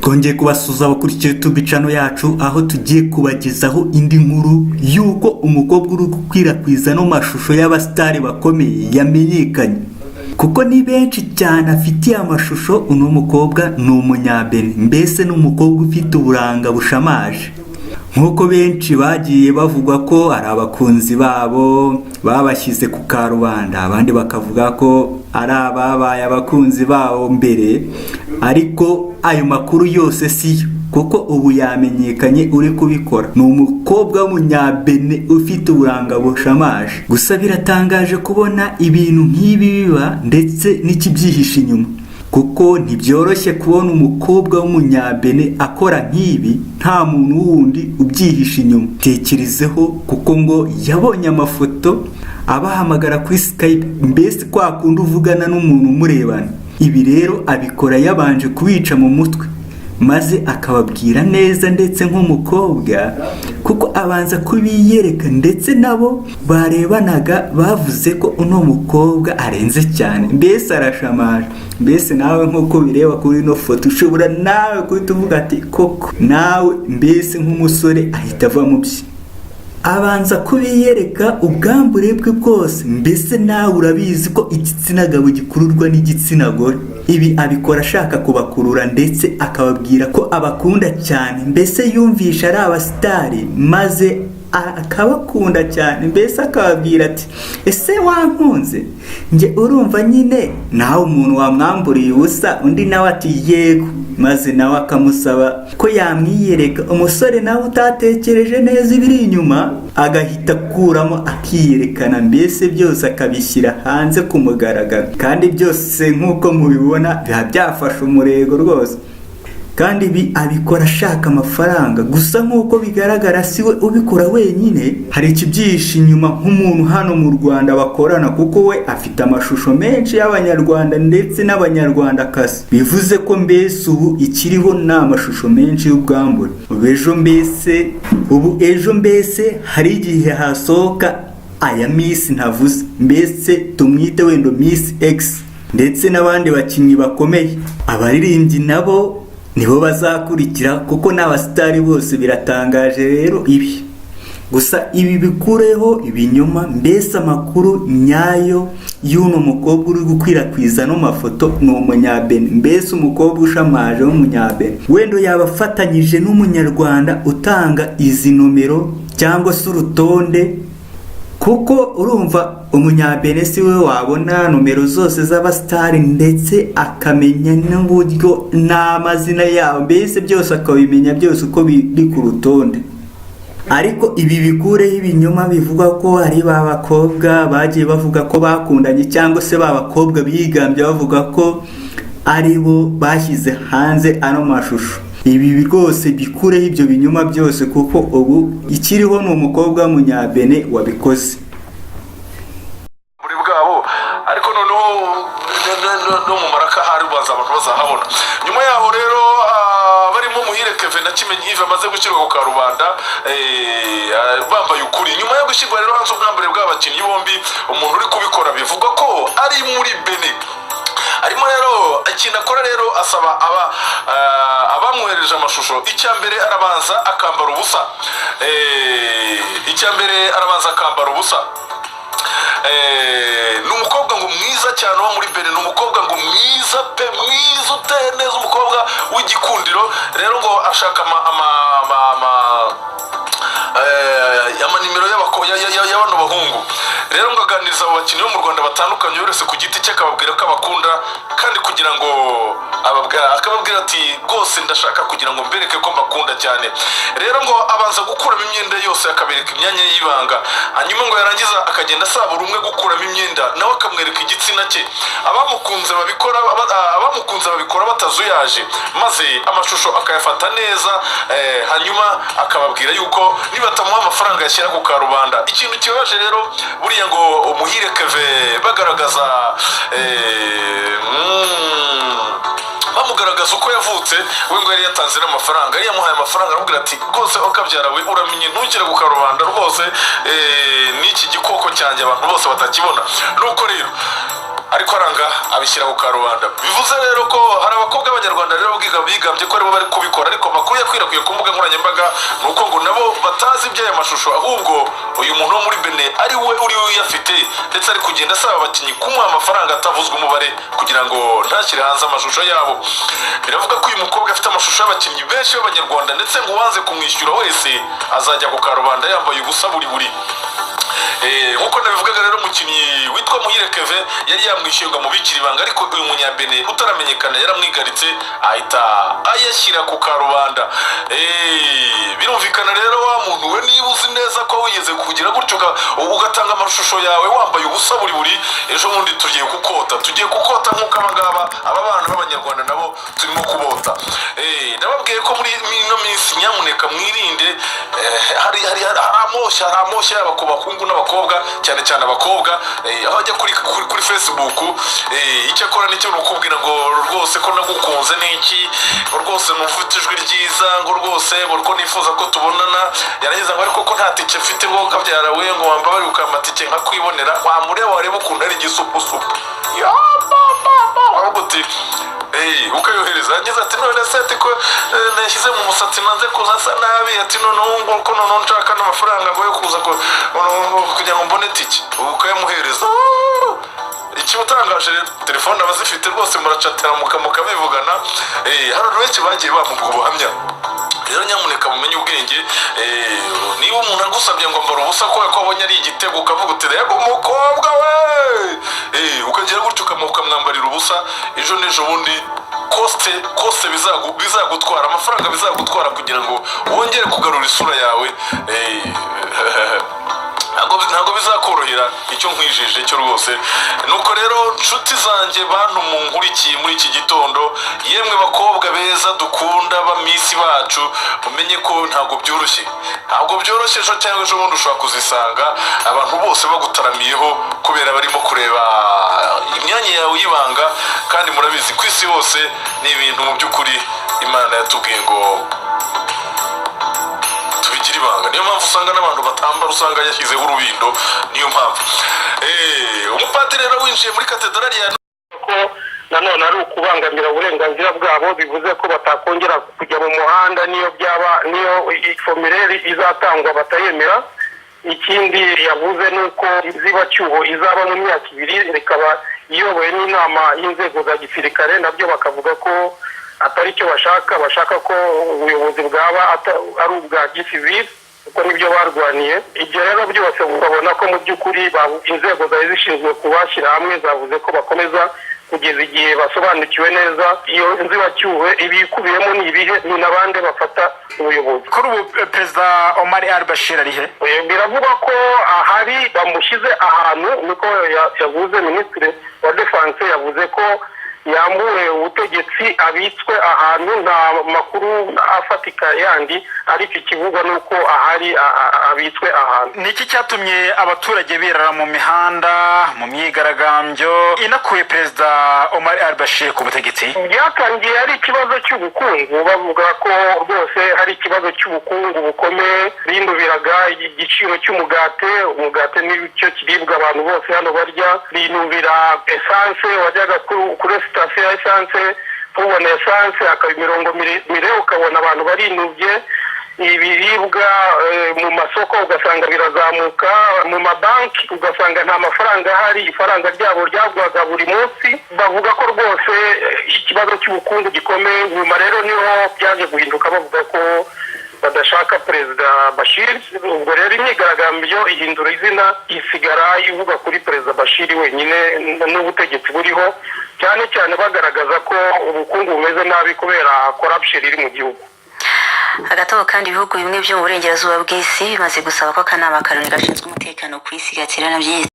Twongeye kubasuhuza abakurikiye YouTube channel yacu, aho tugiye kubagezaho indi nkuru y'uko umukobwa uri gukwirakwiza no mashusho y'abasitari bakomeye yamenyekanye, kuko ni benshi cyane afitiye amashusho. Uno mukobwa ni Umunyabeni, mbese ni umukobwa ufite uburanga bushamaje, nk'uko benshi bagiye bavuga ko ari abakunzi babo babashyize ku karubanda, abandi bakavuga ko ari ababaye abakunzi babo mbere. Ariko ayo makuru yose siyo, kuko ubu yamenyekanye. Uri kubikora ni umukobwa w'Umunyabene ufite uburanga bushamaje. Gusa biratangaje kubona ibintu nk'ibi biba, ndetse n'ikibyihishe inyuma, kuko ntibyoroshye kubona umukobwa w'Umunyabene akora nk'ibi nta muntu wundi ubyihishe inyuma. Tekerezeho, kuko ngo yabonye amafoto abahamagara kuri Skype, mbese kwa kundi uvugana n'umuntu umurebana. Ibi rero abikora yabanje kubica mu mutwe, maze akababwira neza, ndetse nk'umukobwa kuko abanza kubiyereka, ndetse nabo barebanaga bavuze ko uno mukobwa arenze cyane, mbese arashamaje. Mbese nawe nk'uko bireba kuri ino foto, ushobora nawe guhita uvuga ati koko nawe, mbese nk'umusore ahita ava mu bye. Abanza kubiyereka ubwambure bwe bwose, mbese nawe urabizi ko igitsina gabo gikururwa n'igitsina gore. Ibi abikora ashaka kubakurura, ndetse akababwira ko abakunda cyane. Mbese yumvisha ari abasitari, maze akabakunda cyane, mbese akababwira ati: "Ese wankunze njye?" Urumva nyine nawe umuntu wamwamburiye ubusa, undi nawe ati: "Yego." Maze nawe akamusaba ko yamwiyereka. Umusore nawe utatekereje neza ibiri inyuma agahita akuramo akiyerekana, mbese byose akabishyira hanze ku mugaragaro. Kandi byose nk'uko mubibona biba byafashe umurego rwose, kandi ibi abikora ashaka amafaranga. Gusa nk'uko bigaragara si we ubikora wenyine, hari ikibyihishe inyuma, nk'umuntu hano mu Rwanda bakorana, kuko we afite amashusho menshi y'Abanyarwanda ndetse n'Abanyarwandakazi. Bivuze ko mbese ubu ikiriho ni amashusho menshi y'ubwambure. Ubu ejo, mbese ubu ejo, mbese hari igihe hasohoka aya Miss ntavuze, mbese tumwite wenda Miss X, ndetse n'abandi bakinnyi bakomeye, abaririmbyi nabo nibo bazakurikira, kuko n'abasitari bose. Biratangaje rero ibi. Gusa ibi bikureho ibinyoma, mbese amakuru nyayo y'uno mukobwa uri gukwirakwiza ano mafoto ni Umunyabene, mbese umukobwa ushamaje w'Umunyabene. Wenda yaba afatanyije n'Umunyarwanda utanga izi nomero cyangwa se urutonde, kuko urumva Umunyabene si we wabona nomero zose z'abasitari, ndetse akamenya n'uburyo n'amazina yabo, mbese byose akabimenya byose uko biri ku rutonde. Ariko ibi bikureho ibinyoma bivuga ko ari ba bakobwa bagiye bavuga ko bakundanye, cyangwa se ba bakobwa bigambye bavuga ko ari bo bashyize hanze ano mashusho. Ibi rwose bikureho ibyo binyoma byose, kuko ubu ikiriho ni umukobwa w'Umunyabene wabikoze. Buri bwabo, ariko noneho no mu maraka hari ubanza abantu bazahabona nyuma yaho rero. Barimo Muhire Keve na Kimenyi Yves amaze gushyirwa ku karubanda, bambaye ukuri. Nyuma yo gushyirwa rero hanze ubwambure bw'abakinnyi bombi, umuntu uri kubikora bivugwa ko ari muri Benin. Arimo rero, ikintu akora rero, asaba aba abamwohereje amashusho, icya mbere arabanza akambara ubusa. Icya mbere arabanza akambara ubusa. Ni umukobwa ngo mwiza cyane wo muri Benin, ni umukobwa ngo mwiza pe, mwiza, uteye neza, umukobwa w'igikundiro. Rero ngo ashaka amanimero ya bano bahungu. Rero ngo aganiriza abo bakinnyi bo mu Rwanda batandukanye, buri wese ku giti cye, akababwira ko abakunda, kandi kugira ngo akababwira ati: "Rwose ndashaka kugira ngo mbereke ko mbakunda cyane." Rero ngo abanza gukuramo imyenda yose, akabereka imyanya y'ibanga, hanyuma ngo yarangiza akagenda asaba umwe gukuramo imyenda, nawe akamwereka igitsina cye. Abamukunze babikora batazuyaje, maze amashusho akayafata neza, hanyuma akababwira yuko nibatamuha amafaranga yashyira ku karubanda. Ikintu kibabaje rero, buriya ngo Umuhire Keve bagaragaza, bamugaragaza uko yavutse, we ngo yari yatanze n'amafaranga, yari yamuhaye amafaranga, aramubwira ati: "Rwose okabyara we, uramenye ntugire ku karubanda rwose, n'iki gikoko cyanjye abantu bose batakibona." Nuko rero Ariko aranga abishyira ku karubanda. Bivuze rero ko hari abakobwa b'Abanyarwanda rero bigambye ko aribo bari kubikora, ariko amakuru yakwirakwiye ku mbuga nkoranyambaga ni uko ngo nabo batazi iby'aya mashusho, ahubwo uyu muntu wo muri Benin ari we uri uyafite, ndetse ari kugenda asaba abakinnyi kumuha amafaranga atavuzwe umubare kugira ngo ntashyire hanze amashusho yabo. Biravuga ko uyu mukobwa afite amashusho y'abakinnyi benshi b'Abanyarwanda, ndetse ngo uwanze kumwishyura wese azajya ku karubanda yambaye ubusa buri buri. Nk'uko nabivugaga rero, umukinnyi witwa Muhire Keve yari yamwishyuye ngo amubikire ibanga, ariko uyu Munyabene utaramenyekana yaramwigaritse, ahita ayashyira ku karubanda. Birumvikana rero, wa muntu we, niba uzi neza ko wigeze kugira gutyo ugatanga amashusho yawe wambaye ubusa buri buri, ejo bundi tugiye kukota, tugiye kukota nk'uko abangaba, aba bana b'Abanyarwanda nabo turimo kubota. Nababwiye ko muri ino minsi nyamuneka mwirinde. Hari amoshya yaba ku bahungu n'abakobwa, cyane cyane abakobwa, aho ajya kuri Facebook, icyo akora nicyo ni ukubwira ngo rwose ko nagukunze n'iki, ngo rwose mufite ijwi ryiza, ngo rwose ngo ko nifuza ko tubonana. Yarangiza ngo ariko ko nta tike mfite, ngo kabyara we, ngo wambabare ukampa tike nkakwibonera. Wamureba, wareba ukuntu ari igisupusupu, ya ba uti ukayohereza. Yagize ati: "None se," ati, "ko nashyize mu musatsi nanze kuza asa nabi," ati, "noneho ngo ko noneho nshaka n'amafaranga ngo yo kuza kugira ngo mbone tike." Ukayamuhereza. Ikibutangaje rero, telefone abazifite rwose muracatira mukabivugana. Hari abantu benshi bagiye bamuha ubuhamya. Rero nyamuneka mumenye ubwenge. Niba umuntu agusabye ngo mbara ubusa kubera ko abonye ari igitego, ukavuga uti: "Rego umukobwa we," ukagira gutyo ukamwambarira ubusa, ejo n'ejo bundi cost bizagutwara amafaranga, bizagutwara kugira ngo wongere kugarura isura yawe, ntabwo bizakorohera. Icyo nkwijeje cyo rwose. Nuko rero, nshuti zanjye, bantu munkurikiye muri iki gitondo, yemwe bakobwa beza dukunda ba miss bacu, mumenye ko ntabwo byoroshye, ntabwo byoroshye. Ejo cyangwa ejo bundi ushobora kuzisanga abantu bose bagutaramiyeho kubera barimo kureba imyanya yawe y'ibanga. Kandi murabizi, ku isi hose ni ibintu mu by'ukuri Imana yatubwiye ngo tubigira ibanga. Niyo mpamvu usanga n'abantu batambara, usanga yashyizeho urubindo. Niyo mpamvu umupadiri rero winjiye muri katedrali ya ko nanone ari ukubangamira uburenganzira bwabo, bivuze ko batakongera kujya mu muhanda niyo byaba, niyo formulaire izatangwa batayemera. Ikindi yavuze ni uko inzibacyuho izaba mu myaka 2, ikaba iyobowe n'inama y'inzego za gisirikare. Nabyo bakavuga ko atari cyo bashaka, bashaka ko ubuyobozi bwaba ari ubwa gisivili, kuko nibyo barwaniye. Ibyo rero byose ukabona ko mu by'ukuri inzego zari zishinzwe kubashyira hamwe zavuze ko bakomeza kugeza igihe basobanukiwe neza iyo nzibacyuho ibikubiyemo ni ibihe, ni n'abandi bafata ubuyobozi. Kuri ubu Perezida Omar al Bashir ari he? Biravugwa ko ahari bamushyize ahantu, niko yavuze. Minisitiri wa Défense yavuze ko yambuwe ubutegetsi, abitswe ahantu. Nta makuru afatika yandi, ariko ikivugwa ni uko ahari abitswe ahantu. Ni iki cyatumye abaturage birara mu mihanda mu myigaragambyo inakuye Perezida Omar al Bashir ku butegetsi? Byatangiye ari ikibazo cy'ubukungu, bavuga ko rwose hari ikibazo cy'ubukungu bukomeye. Binubiraga igiciro cy'umugate. Umugate nicyo kiribwa abantu bose hano barya. Binubira essence. Wajyaga kuri sitasiyo ya essence ntubona essence, hakaba imirongo miremire, ukabona abantu barinubye. Ibiribwa mu masoko ugasanga birazamuka, mu mabanki ugasanga nta mafaranga ahari, ifaranga ryabo ryagwaga buri munsi. Bavuga ko rwose ikibazo cy'ubukungu gikomeye. Nyuma rero niho byaje guhinduka, bavuga ko badashaka Perezida Bashir. Ubwo rero imyigaragambyo ihindura izina, isigara ivuga kuri Perezida Bashir wenyine n'ubutegetsi buriho, cyane cyane bagaragaza ko ubukungu bumeze nabi kubera corruption iri mu gihugu. Hagati aho kandi, ibihugu bimwe byo mu burengerazuba bw'isi bimaze gusaba ko akanama ka Loni gashinzwe umutekano ku isi gaterana byihise.